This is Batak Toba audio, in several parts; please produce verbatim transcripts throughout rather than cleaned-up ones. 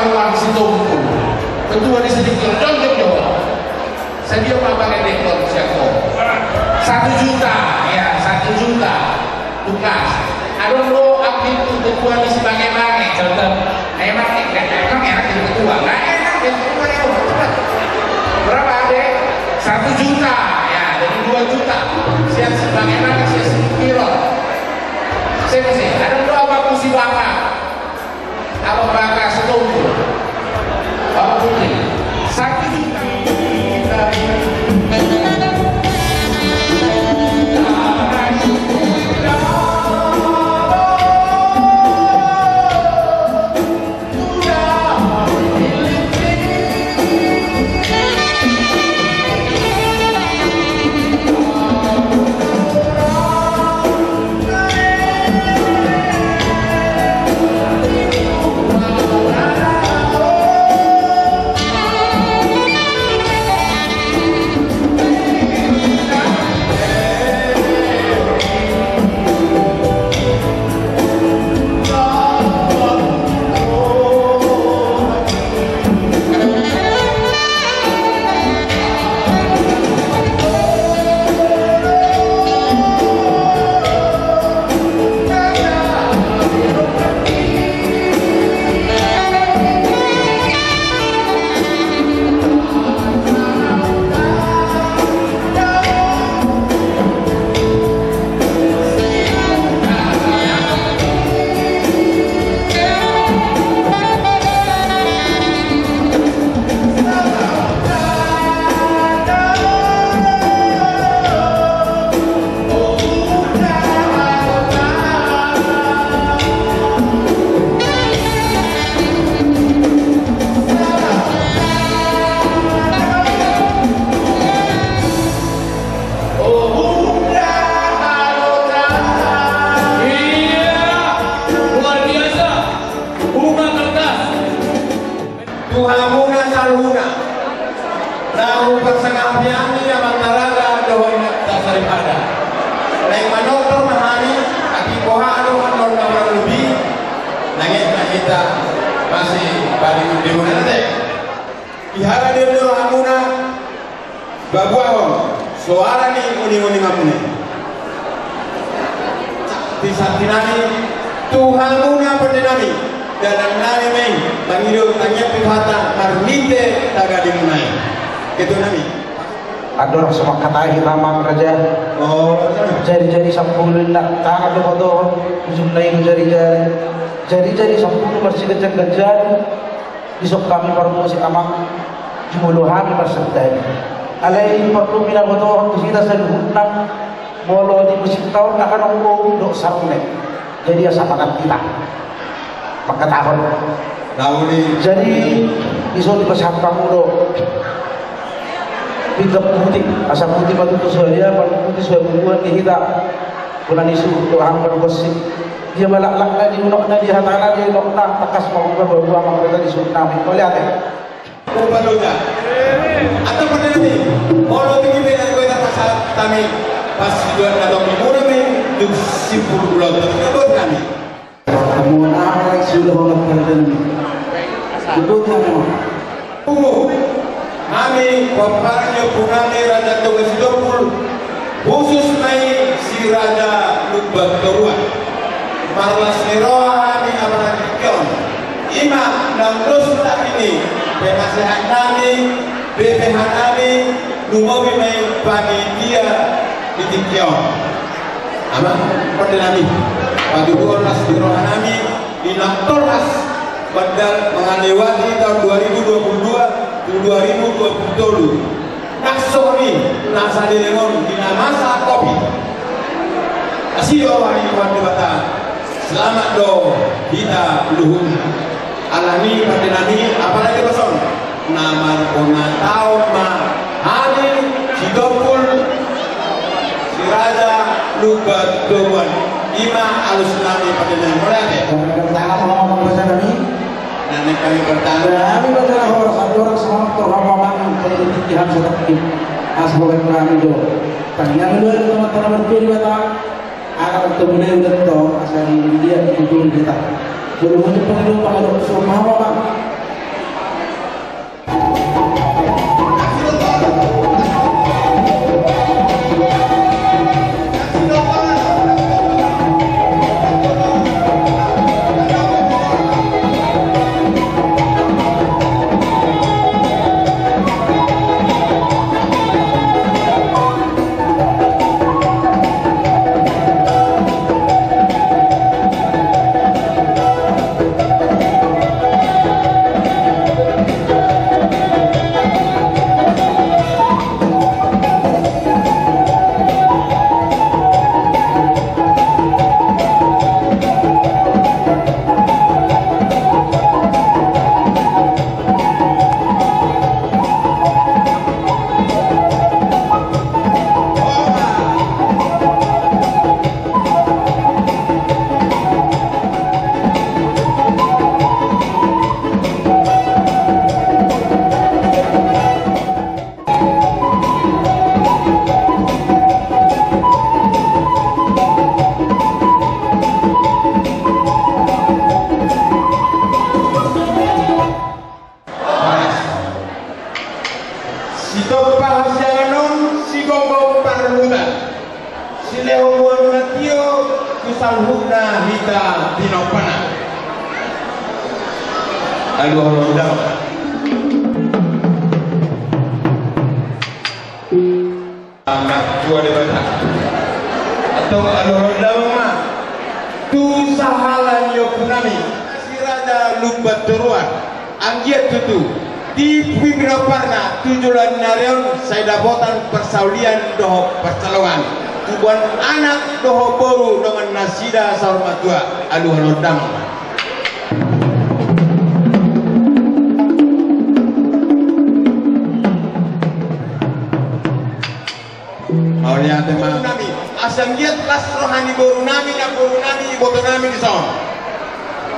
Marlas Situmbu. Ketua di sini, jong, jong, jong. Sadia ma pangendekon sian ho? Satu juta, ya, satu juta. Tugas. Adong do update tu ketua ni si Bage-bage. Contoh. Emang, emang enak jadi ketua? Nggak enak jadi ketua ya. Berapa, Ade? Satu juta. Ya, jadi dua juta. Sian si Bage-bage, sian si Piro. Saya masih. Adong do apa si Baka? Apa Baka Situmbu? Bapak Putri. Satu juta. Iya, luar biasa. Bunga kertas. Tu hamuna saluhutna. Na hupasangapi hami amanta raja dohot inanta saripada. Naeng manortor ma hami, atik boha do annon na marlobi, nang hita masih balik di rumah nanti. Di hara dia do hamuna, babuahon soara ni uninguninganmuna i. Santisanti nami tu hamuna pande nami, dalan nami ma i, pangido tangiang pe hata marnite tagadimuna i. Ketua nami. Andorang so mangkatai hita amang raja. Oh. Jari-jari sampulu inna tangan do botohon, ujungna i do jari-jari. Jari-jari sampulu marsiganjang-ganjang. Dison hami parmusik amang, jumolo hami marsantabi. Alai parlu ma na botohon tu hita saluhutna, molo di musik taon na adong boru dohot sarune. Jadi asa manat hita mangkatahon. Jadi dison dipasahat hamu do pinggan putih, asa putih ma tutu so dia, putih so bubuan di hita. Puna ni suhut do hang panogosi. Dia ma laklakna di unokna, dia hatana di unokna, tangkas ma hurang babua mangkata di suhut nami. Mauliate. Upaluta. Atau pernah nanti, molo tinggi beda gue tak pasal kami pas tujuan atau minggu nami, tu simpul pulau tu kami. Kamu anak sudah orang kerja ni. Betul kan? Pungu, hami pomparan ni ompu nami Raja Toga Sitompul, khusus ma i si Raja Lumban Toruan. Marlas ni roha hami apala tingki on. Ima nang dos hami ni penasehat nami, B P H nami, lumobi ma i panitia di tingki on. Amang pande nami, patuduhon las ni roha nami, di na tolhas, padahal mangalewati tahun dua ribu dua puluh dua tu dua ribu dua puluh tolu. Nangso ni na saleleng on di na masa covid. Asi do roha ni Tuhan Debata. Selamat do hita luhut. Alani pande nami apala di boson. Na marpona taon ma hami Sitompul si Raja Lumban Toruan. Ima alus nami pande nami. Mauliate. Tangan sama pembaca nami. Nani kami bertanya. Kami bertanya horas, horas sama terhormat pande tingki hami satapi. Asal kami do. Tanya dulu teman-teman berpikir kata. Anak tu mulai udah to, asal di dia itu dulu kita. Belum ada perlu pada semua apa. Dompak hasiangan on sigomgom parluhutan. Silehon na tio tu saluhutna hita pinompar. Aluhon damang ma. Anak tua Debata. Antong aluhon damang ma tu sahala ni ompunami si Raja Lumban Toruan. Anggiat tutu di pinomparna tu joloan ni ari on sai dapotan parsaulian dohot pansalongan, tubuan anak dohot boru dongan nasida saur matua. Aluhon damang ma. Mauliate ma. Nami, asa anggiat las roha ni boru nami, namboru nami, iboto nami dison.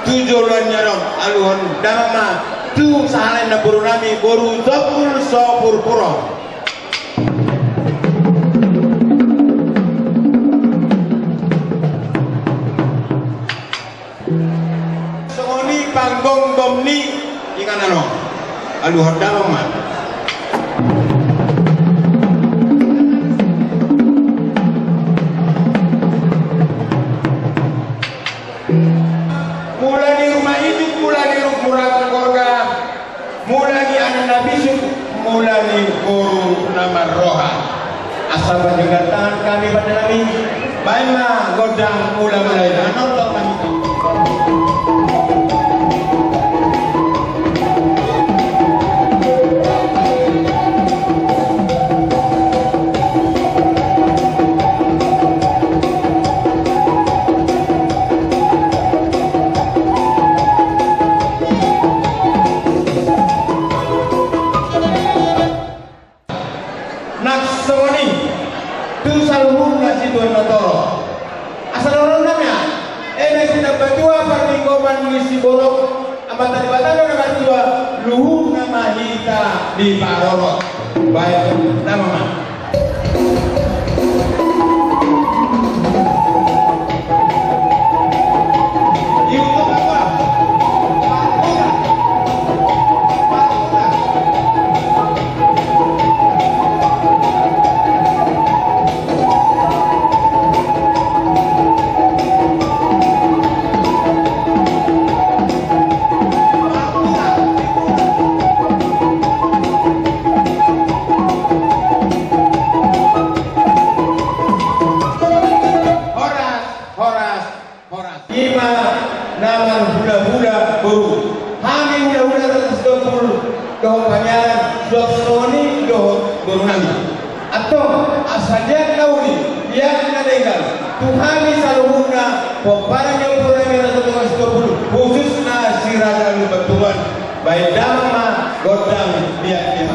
Tu joloan ni ari on, aluhon damang ma tu sahala ni namboru nami, boru Sompul so purpur on. Songon i panggomgom ni inganan on. Aluhon damang ma. Mula ni ruma ijuk, mula ni ruma murah gorga. Mula ni anak na bisuk, mula ni boru na marroha. Asa pajuga tangan hami pande nami. Baen ma gondang mula-mula i. Anor tong nami. Nang songon i tu saluhutna situan na torop. Asa dohonon nami ma, eme sitambatua parlinggoman ni siborok, Amanta Debata do na martua, luhutna ma hita diparorot. Baen damang ma. Horas, horas, horas. I ma na marhulahula boru. Hami hulahula Raja Sitompul dohot Pangeran, suang songon i dohot boru nami. Antong, asa liat na uli, liat na denggan tu hami saluhutna pomparan ni ompunami Raja Sitompul, khususna si Raja Lumban Toruan. Baen damang ma gondang, liat, liat.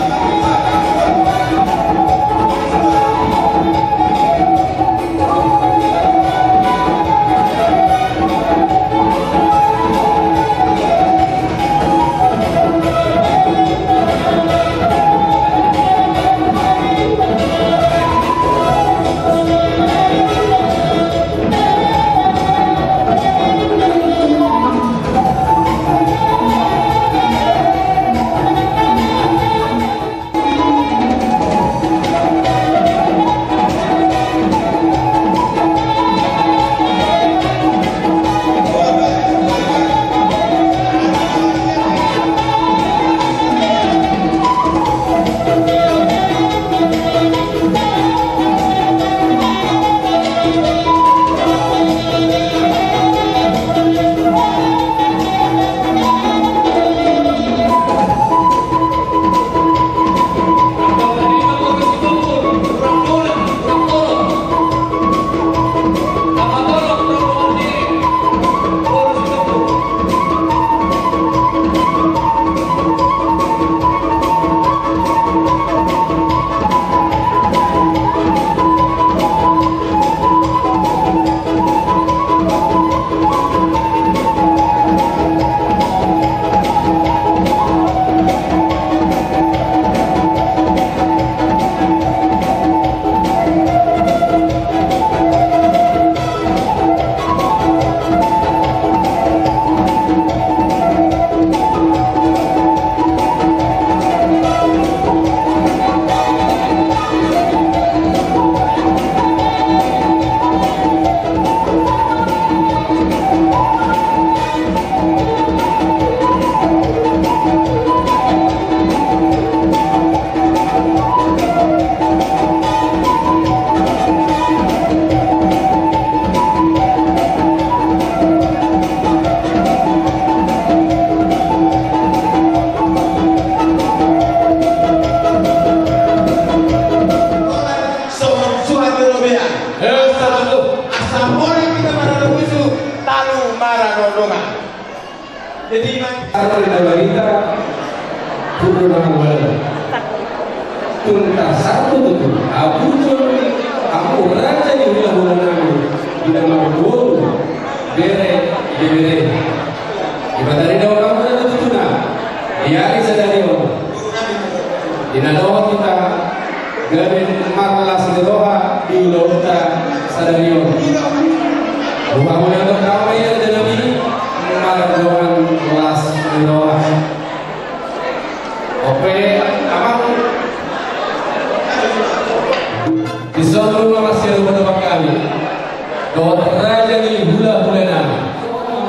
Tutu na manggolan. Tung tarsatu tutu, abu jol, abu raja ni hulahula nami, di na marboru, bere, bere. Dipatarida hamu na tutuna, di ari sadari on. Di na dohot hita, gabe marlas ni roha, di ulaonta sadari on. Boha mauliate ma i, raja nami, mardongan las ni roha. Ope, amang. Dison ma marsiadopan hami dohot raja ni hulahula nami.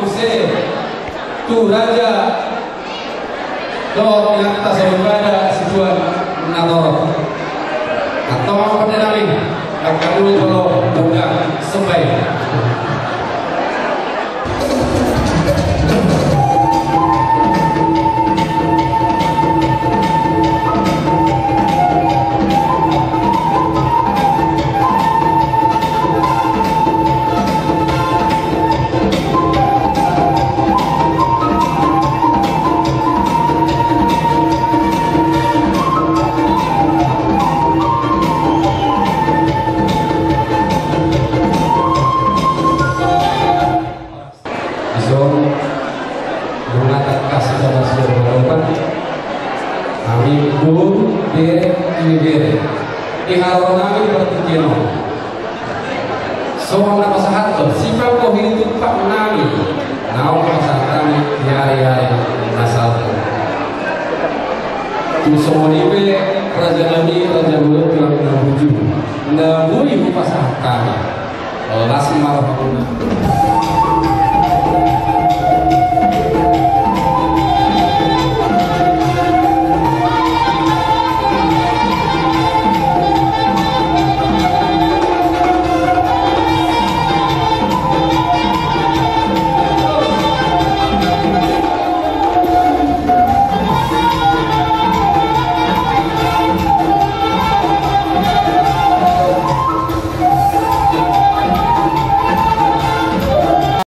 Muse tu raja dohot inanta soripada situan na torop. Antong ma pande nami. Angka dua jolo dongga sembai. Dison, nunga tangkas hita marsiadopan, hami boru, bere, ibebere. Di haroro nami partingkian on. Songon na pasahathon, sipanggohi ni tumpak nami. Naung pasahat hami di ari-ari na salpu. Tung songon i pe raja nami, raja bolon, tulang na bujur. Na boi hupasahat hami. Las ma rohamuna.